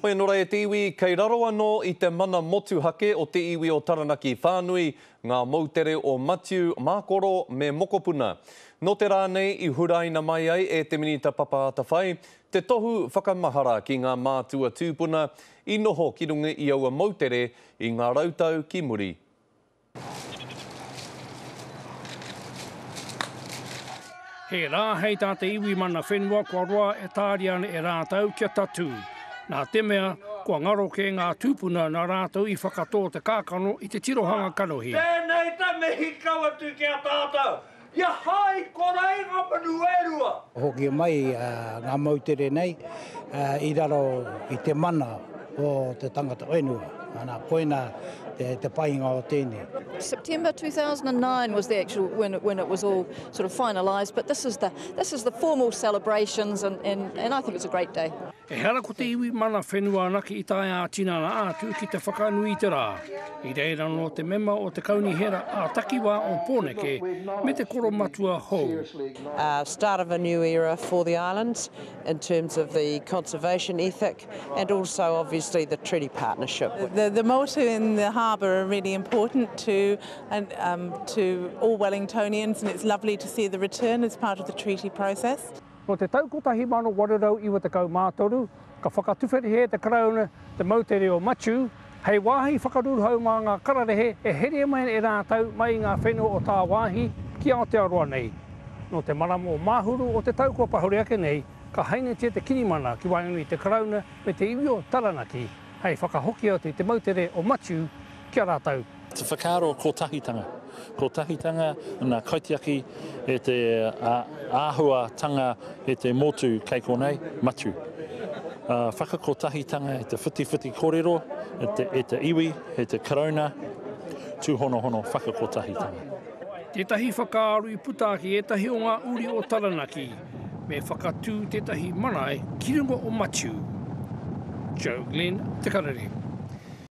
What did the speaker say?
Hoi anō rā e te iwi, kei raro anō i te mana motuhake o te iwi o Taranaki whānui ngā moutere o Matiu, Mākoro me Mokopuna. Nō te rā nei i huraina mai ai e te Minita Papa Atawhai te tohu whakamahara ki ngā mātua tūpuna i noho ki runga i aua moutere i ngā rautau ki muri. He rā hei tā te iwi mana whenua kua roa e tāria ana e rātou kia tatū, nā te mea kua ngaro kē ngā tūpuna nā rātou i whakatō te kākano i te tirohanga kanohi. Tēnei te mihi kau atu ki a tātou, ia hai kore i ngā manu e rua. Hoki mai ngā moutere nei i raro i te mana o te tangata whenua. Ana, koina te painga o tēnei. September 2009 was the actual when it, when it was all sort of finalised, but this is the this is the formal celebrations and, and, and I think it's a great day. Ehara ko te iwi mana whenua anake i tae ā-tinana atu ki te whakanui i te rā. I reira anō te mema o te Kaunihera ā-Takiwā o Pōneke me te koromatua hou. Start of a new era for the islands in terms of the conservation ethic and also obviously the treaty partnership. The, the motu and the harbour are really important to, and, um, to all Wellingtonians and it's lovely to see the return as part of the treaty process. Nō te tau 1893, ka whakatuwherahia e te Karauna te moutere o Matiu hei wāhi whakaruruhau mā ngā kararehe e heria mai ana e rātou mai i ngā whenua o tāwāhi ki Aotearoa nei. Nō te marama o Mahuru o te tau kua pahure ake nei, ka hainatia te kirimana ki waenganui i te Karauna me te iwi o Taranaki hei whakahoki atu i te moutere o Matiu ki a rātou. Te whakaaro kotahitanga. Kotahitanga ngā kaitiaki e te āhuatanga e te motu kei konei, Matiu. Whakakotahitanga e te whitiwhiti korero, e te iwi, e te Karauna, tūhonohono whakakotahitanga. Tētahi whakaaro i puta ki ētahi o ngā uri o Taranaki, me whakatū tētahi marae ki runga o Matiu. Joe Glenn, Te Karere.